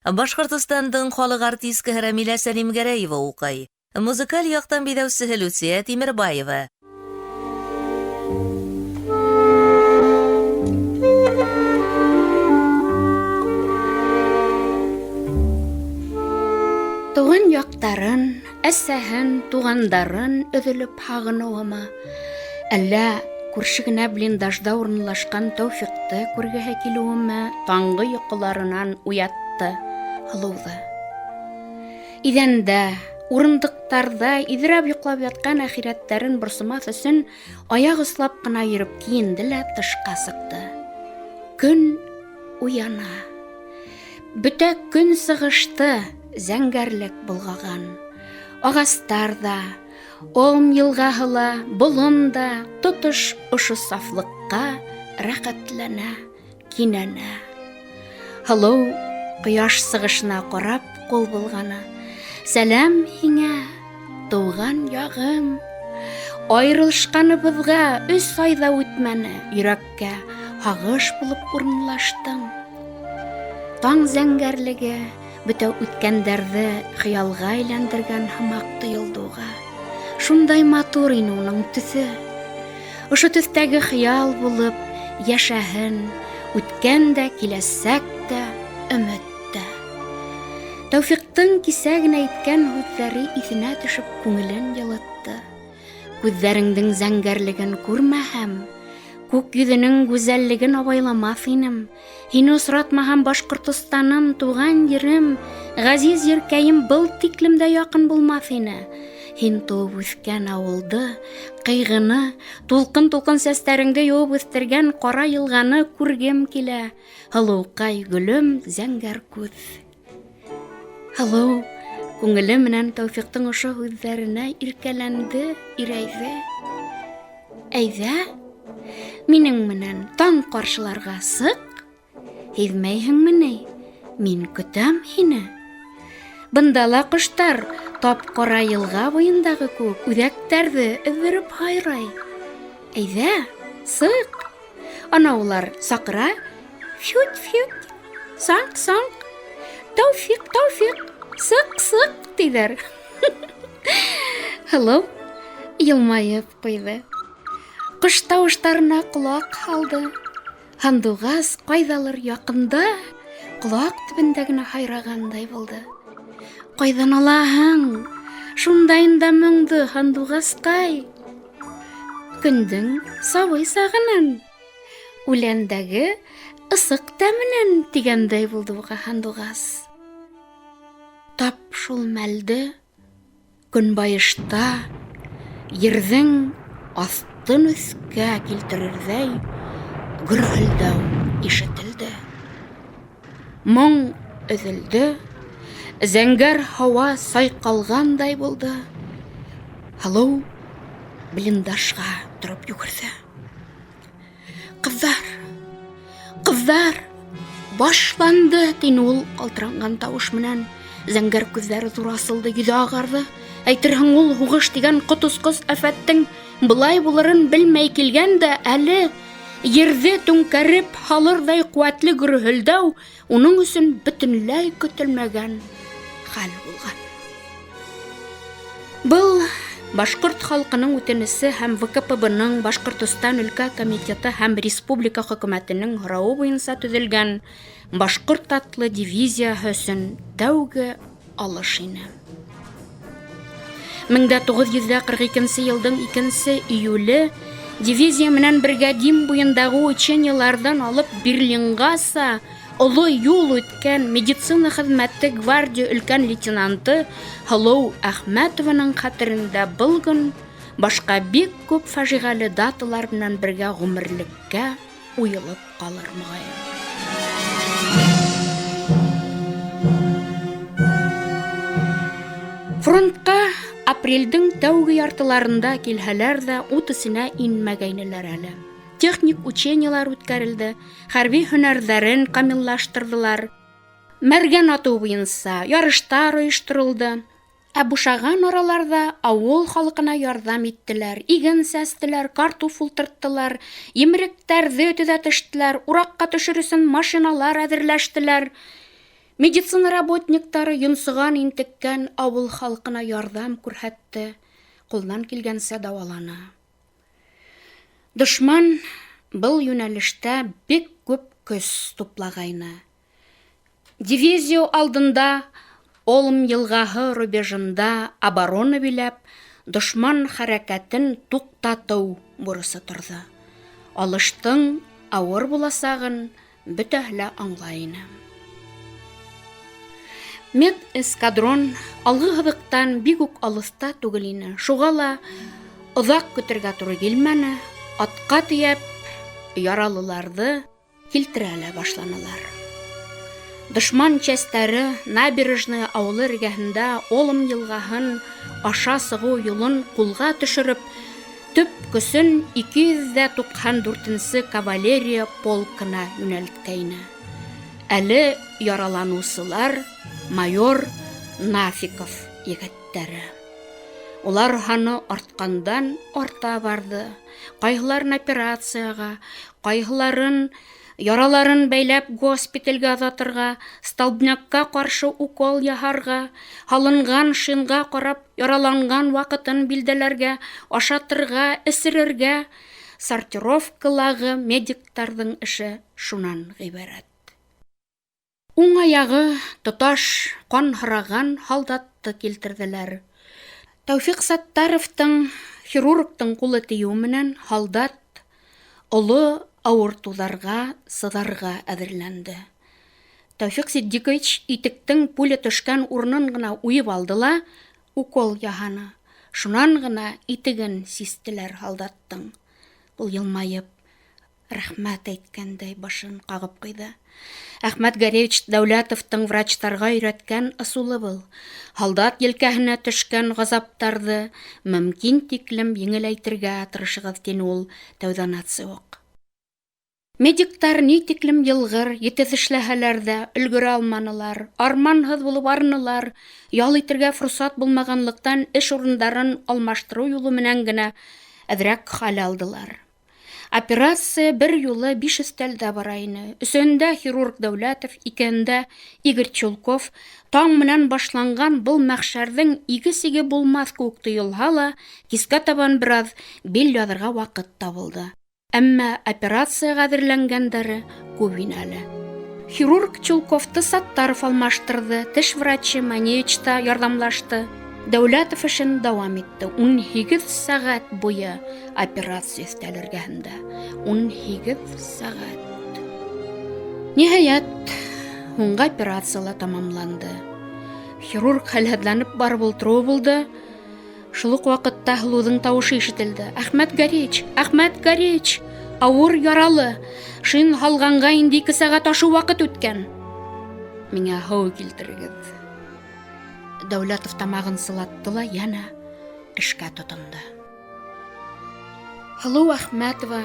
Башҡортостандың халыҡ артисткаһы Рәмилә Сәлимгәрәева уҡый. Музыкаль яҡтан биҙәүсеһе Люция Тимербаева. Тыуған яҡтарын, әсәһен, туғандарын өҙөлөп һағыныуымы, әллә күрше генә блиндажда урынлашҡан Тәүфиҡты күргеһе килеүеме таңғы йоҡоларынан уятты һылыуҙы. Иҙәндә, урындыҡтарҙа иҙрәп йоҡлап ятҡан әхирәттәрен борсомаҫ өсөн аяҡ ослап ҡына йөрөп кейенде лә тышҡа сыҡты. Көн уяна. Бөтә көн сығышты зәңгәрлек болғаған. Ағастар ҙа, Ом йылғаһы ла, болон да тотош ошо сафлыҡҡа рәхәтләнә. Кинәнә. Һылыу ҡояш сығышына ҡарап ҡул болғаны. Сәләм һиңә, тыуған яғым. Айырылышҡаныбыҙға өс ай ҙа үтмәне, йөрәккә һағыш булып урынлаштың. Таң зәңгәрлеге бөтә үткәндәрҙе хыялға әйләндергән һымаҡ тойолдо уға. Шундай матур ине уның төҫө. Ошо төҫтәге хыял булып йәшәһен, үткән дә, киләсәк тә, өмөт тә. Тәүфиҡтың кисә генә әйткән һүҙҙәре иҫенә төшөп күңелен йылытты. Күҙҙәреңдең зәңгәрлеген күрмәһәм, күк йөҙөнең гүзәллеген абайламаҫ инем. Һине осратмаһам, Башҡортостаным, туған ерем, ғәзиз еркәйем был тиклем дә яҡын булмаҫ ине. Һин тыуып үҫкән ауылды, ҡыйғыны, тулҡын-тулҡын сәстәреңде йыуып үҫтергән ҡара йылғаны күргем килә. Һылыуҡай гөлөм, зәңгәр күҙ. Һылыу күңеле менән Тәүфиҡтың ошо һүҙҙәренә иркәләнде, ирәйҙе. Әйҙә, минең менән таң ҡаршыларға сыҡ. Һиҙмәйһеңме ни? Мин көтәм һине. Бында ла ҡоштар тап ҡара йылға буйындағы кеүек үҙәктәрҙе өҙҙөрөп һайрай. Әйҙә, сыҡ. Ана улар саҡыра. Фют, фют. Саңҡ, саңҡ. Тәүфиҡ, тәүфиҡ. Сыҡ, сыҡ, тиҙәр. Һылыу йылмайып ҡуйҙы. Ҡош тауыштарына ҡолаҡ һалды. Һандуғас ҡайҙалыр яҡында ҡолаҡ төбөндә генә һайрағандай булды. Ҡайҙан алаһың? Шундайын да моңдо һандуғасҡай. Көндөң сабый сағынан, үләндәге ысыҡ тәменән тигәндәй булды уға һандуғас. Тап шул мәлде Көнбайышта ерҙең аҫтын өҫкә килтерерҙәй гөрһөлдәү ишетелде. Моң өҙөлдө, зәңгәр һауа сайҡалғандай булды. Һылыу блиндажға тороп йүгерҙе. Ҡыҙҙар, ҡыҙҙар, башланды, тине ул ҡалтыранған тауыш менән. Зәңгәр күҙҙәре ҙур асылды, йөҙө ағарҙы. Әйтерһең, ул һуғыш тигән ҡот осҡос афәттең былай булырын белмәй килгән дә әле ерҙе түңкәреп һалырҙай ҡеүәтле гөрһөлдәү уның өсөн бөтөнләй көтөлмәгән хәл булған. Был башҡорт халҡының үтенесе һәм ВКПБ-ның Башҡортостан өлкә комитеты һәм республика хөкүмәтенең һорауы буйынса төҙөлгән башҡорт атлы дивизияһы өсөн тәүге алыш ине. 1942 йылдың 2 июле дивизия менән бергә Дим буйындағы учениеларҙан алып Берлинғаса оло юл үткән медицина хеҙмәте гвардия өлкән лейтенанты Һылыу Әхмәтованың хәтерендә был көн башҡа бик күп фажиғәле даталар менән бергә ғүмерлеккә уйылып ҡалыр моғайын. Фронтҡа апрелдең тәүге яртыларында килһәләр ҙә ут эсенә инмәгәйнеләр әле. Техник учениелар үткәрелде, хәрби һөнәрҙәрен камиллаштырҙылар. Мәргән атыу буйынса ярыштар ойошторолдо. Ә бушаған араларҙа ауыл халҡына ярҙам иттеләр, иген сәстеләр, картуф ултырттылар, емеректәрҙе төҙәтештеләр, ураҡҡа төшөр өсөн машиналар әҙерләштеләр. Медицина работниктары йонсыған, интеккән ауыл халҡына ярҙам күрһәтте, ҡулынан килгәнсә дауаланы. Дошман был йүнәлештә бик күп көс туплағайны. Дивизия алдында Олм йылғаһы рубежында оборона биләп, дошман хәрәкәтен туҡтатыу бурысы торҙо. Алыштың ауыр буласағын бөтәһе лә аңлай ине. Мед эскадрон алғы һыҙыҡтан бик үк алыҫта түгел ине. Шуға ла оҙаҡ көтөргә тура килмәне, атҡа тейәп яралыларҙы килтерә лә башланылар. Дошман частары Набережная ауылы эргәһендә Олом йылғаһын аша сығыу юлын ҡулға төшөрөп, төп көсөн 294-нсе кавалерия полкына йүнәлткәйне. Әле яраланыусылар майор Нафиков егеттәре. Улар һаны артҡандан арта барҙы. Ҡайһыларын операцияға, ҡайһыларын яраларын бәйләп госпиталгә оҙатырға, столбнякка ҡаршы укол яһарға, һалынған шинға ҡарап яраланған ваҡытын билдәләргә, ашатырға, эсерергә. Сортировкалағы медиктарҙың эше шунан ғибәрәт. Уң аяғы тоташ ҡан һораған һалдатты килтерҙеләр. Тәүфиҡ Саттаровтың хирургтың ҡулы тейеү менән һалдат оло ауыртыуҙарға сыҙарға әҙерләнде. Тәүфиҡ Ситдикович итектең пуля төшкән урынын ғына уйып алды ла укол яһаны. Шунан ғына итеген систеләр һалдаттың. Ул йылмайып, рәхмәт әйткәндәй башын ҡағып ҡуйҙы. Әхмәт Гәрәевич Дәүләтовтың врачтарға өйрәткән ысулы был. Һалдат елкәһенә төшкән ғазаптарҙы мөмкин тиклем еңеләйтергә тырышығыҙ, тине ул тәүҙә наци уҡ. Медиктар ни тиклем йылғыр, етеҙ эшләһәләр ҙә өлгөрә алманылар, арманһыҙ булып арынылар, ял итергә форсат булмағанлыҡтан эш урындарын алмаштырыу юлы менән генә әҙерәк хәл алдылар. Операция бер юлы биш өҫтәлдә бара ине. Өсөһөндә хирург Дәүләтов, икеһендә Игорь Чулков. Таң менән башланған был мәхшәрҙең иге-сиге булмаҫ кеүек тойолһа ла, кискә табан бер аҙ бил яҙырға ваҡыт табылды. Әммә операцияға әҙерләнгәндәре күп ине әле. Хирург Чулковты Саттаров алмаштырҙы, теш врачы Маневич та ярҙамлашты. Дәүләтов эшен дауам итте. 18 сәғәт буйы операция өҫтәле эргәһендә. 18 сәғәт. Ниһайәт, һуңғы операция ла тамамланды. Хирург хәлһеҙләнеп барып ултырыуы булды. Шул уҡ ваҡытта Һылыуҙың тауышы ишетелде. Әхмәт Гәрәевич, Әхмәт Гәрәевич, ауыр яралы. Шин һалғанға инде 2 сәғәт ашыу ваҡыт үткән. Миңә һыу килтерегеҙ. Дәүләтов тамағын сылатты ла йәнә эшкә тотондо. Һылыу Әхмәтова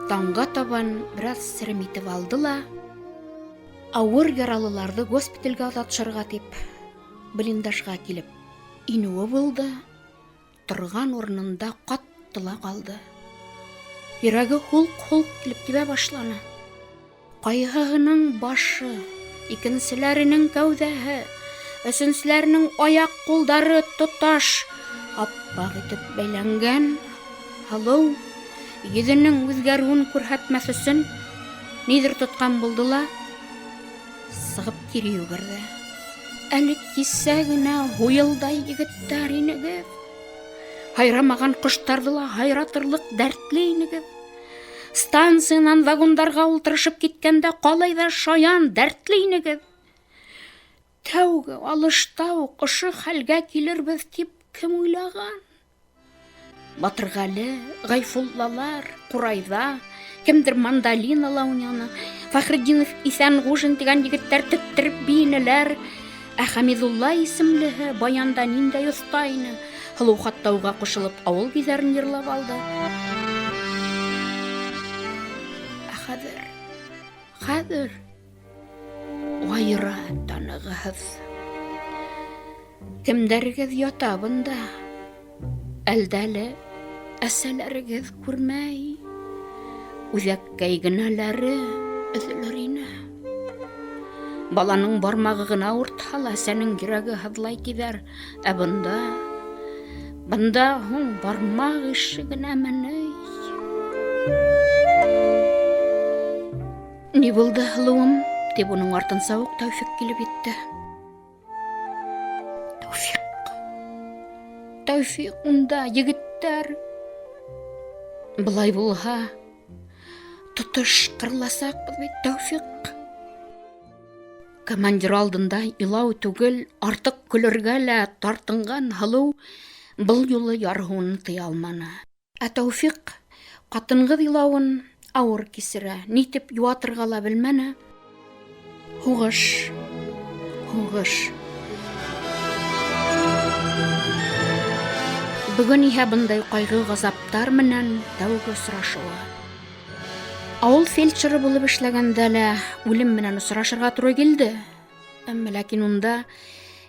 таңға табан бер аҙ серем итеп алды ла ауыр яралыларҙы госпиталгә оҙатышырға тип блиндажға килеп инеүе булды. Торған урынында ҡатты ла ҡалды. Йөрәге һулҡ-һулҡ килеп тибә башланы. Ҡайһыһының башы, икенселәренең кәүҙәһе, өсөнсөләренең аяҡ-ҡулдары тоташ аппаҡ итеп бәйләнгән. Һылыу йөҙөнөң үҙгәреүен күрһәтмәҫ өсөн ниҙер тотҡан булды ла сығып кире йүгерҙе. Әле кисә генә һуйылдай егеттәр инегеҙ. Һайрамаған ҡоштарҙы ла һайратырлыҡ дәртле инегеҙ. Станциянан вагондарға ултырышып киткәндә ҡалай ҙа шаян дәртле инегеҙ. Тәүге алышта уҡ ошо хәлгә килербеҙ тип кем уйлаған? Батырғәле, Ғәйфуллалар, Ҡурайҙа, кемдер мандолинала уйнаны, Фәхретдинов Иҫәнғужин тигән егеттәр теттереп бейенеләр. Ә Хәмиҙулла исемлеһе баянда ниндәй оҫта ине. Һылыу хатта уға ҡушылып ауыл көйҙәрен йырлап алды. Ә хәҙер, хәҙер айыра танығыһыҙ. Кемдәрегеҙ ята бында? Әлдә әле әсәләрегеҙ күрмәй. Үҙәккәй генәләре өҙөлөр ине. Баланың бармағы ғына ауыртһа ла әсәнең йөрәге һыҙлай тиҙәр. Ә бында, бында һуң бармаҡ ише генәме ни? Ни булды, һылыуым? Тип уның артынса уҡ Тәүфиҡ килеп етте. Тәүфиҡ. Тәүфиҡ унда, егеттәр. Былай булһа, тотош ҡырыласаҡбыҙ бит, Тәүфиҡ. Командир алдында илау түгел, артыҡ көлөргә лә тартынған һылыу был юлы ярһыуын тыя алманы. Ә Тәүфиҡ ҡатын-ҡыҙ илауын ауыр кисерә, ни тип йыуатырға ла белмәне. Һуғыш, һуғыш. Бөгөн иһә бындай ҡайғы-ғазаптар менән тәүге осрашыуы. Ауыл фельдшеры булып эшләгәндә лә үлем менән осрашырға тура килде. Әммә ләкин унда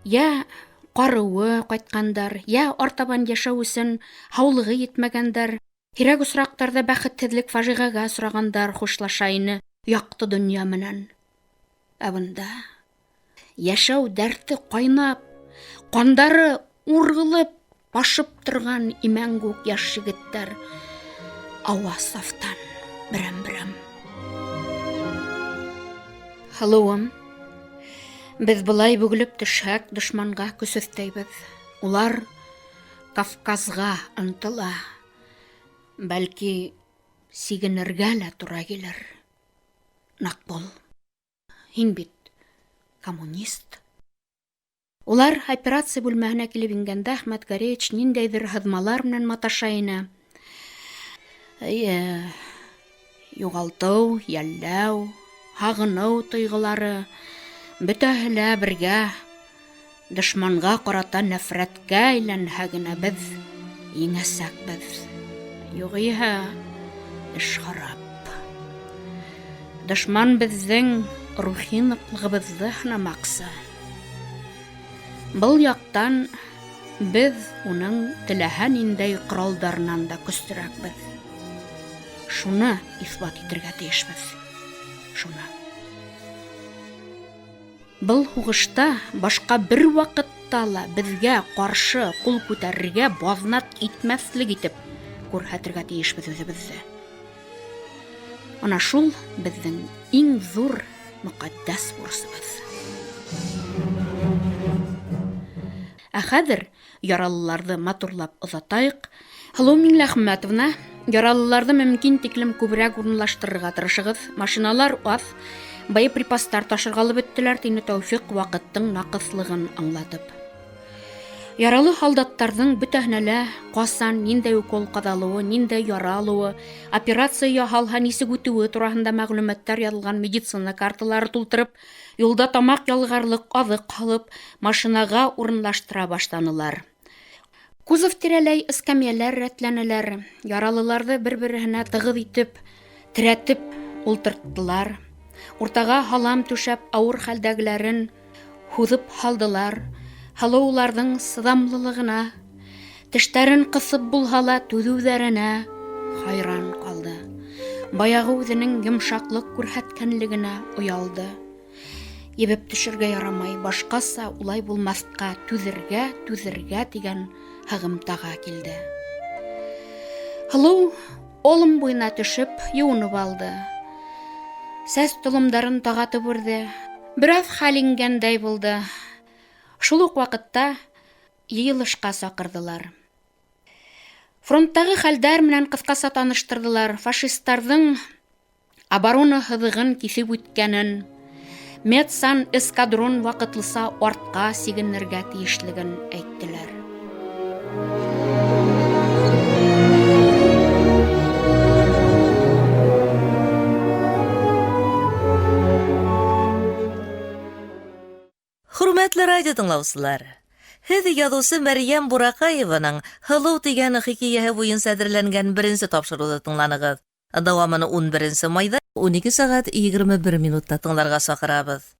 йә ҡарыуы ҡайтҡандар, йә артабан йәшәү өсөн һаулығы етмәгәндәр, һирәк осраҡтарҙа бәхетһеҙлек фажиғәгә осрағандар хушлаша ине яҡты донъя менән. Ә бында йәшәү дәрте ҡайнап, ҡандары урғылып, Ашып торған имәнгүк яш егеттәр ауа сафтан берәм-берәм. Һылыуым, беҙ былай бөгөлөп төшһәк, дошманға көс өҫтәйбеҙ. Улар Кавказға ынтыла. Бәлки, сигенергә лә тура килер. Ныҡ бул. Һин бит коммунист. Улар операция бүлмәһенә килеп ингәндә Әхмәт Гәрәевич ниндәйҙер һыҙмалар менән маташа ине. Эйе, юғалтыу, йәлләү, һағыныу тойғолары бөтәһе лә бергә дошманға ҡарата нәфрәткә әйләнһә генә беҙ еңәсәкбеҙ. Юғиһә, эш харап. Дошман беҙҙең рухи ныҡлығыбыҙҙы һынамаҡсы. Был яҡтан беҙ уның теләһә ниндәй ҡоралдарынан да көслөрәкбеҙ. Шуны иҫбат итергә тейешбеҙ. Шуны. Был һуғышта башҡа бер ваҡытта ла беҙгә ҡаршы ҡул күтәрергә баҙнат итмәҫлек итеп күрһәтергә тейешбеҙ үҙебеҙҙе. Ана шул беҙҙең иң ҙур мөҡәддәс бурысыбыҙ. Ә хәҙер яралыларҙы матурлап оҙатайыҡ. Һылыу Миңләхмәтовна, яралыларҙы мөмкин тиклем күберәк урынлаштырырға тырышығыҙ. Машиналар аҙ, боеприпастар ташырға алып бөттөләр, тине Тәүфиҡ ваҡыттың наҡыҫлығын аңлатып. Яралы һалдаттарҙың бөтәһенә лә ҡасан, ниндәй укол ҡаҙалыуы, ниндәй яра алыуы, операция яһалһа нисек үтеүе тураһында мәғлүмәттәр яҙылған медицина карталары тултырып, юлда тамаҡ ялғарлыҡ аҙыҡ һалып, машинаға урынлаштыра башланылар. Кузов тирәләй эскәмйәләр рәтләнеләр, яралыларҙы бер-береһенә тығыҙ итеп, терәтеп ултырттылар. Уртаға һалам түшәп, ауыр хәлдәгеләрен Һуҙып һалдылар. Һылыу уларҙың сыҙамлылығына, тештәрен ҡыҫып булһа ла түҙеүҙәренә хайран ҡалды. Баяғы үҙенең йомшаҡлыҡ күрһәткәнлегенә оялды. Ебеп төшөргә ярамай, башҡаса улай булмаҫҡа, түҙергә, түҙергә тигән һығымтаға килде. Һылыу олом буйына төшөп, йыуынып алды. Сәс толомдарын тағатып үрҙе. Бераз хәл ингәндәй булды. Шул уҡ ваҡытта йыйылышҡа саҡырҙылар. Фронттағы хәлдәр менән ҡыҫҡаса таныштырҙылар, фашисттарҙың оборона һыҙығын киҫеп үткәнен, медсан эскадрон ваҡытлыса артҡа сигенергә тейешлеген әйттеләр. Хөрмәтле радио тыңлаусылар, һеҙ яҙыусы Мәрйәм Буракаеваның Һылыу тигән хикәйәһе буйынса әҙерләнгән беренсе тапшырыуҙы тыңланығыҙ. Дауамын 11 майҙа 12 сәғәт 21 минутта тыңларға саҡырабыҙ.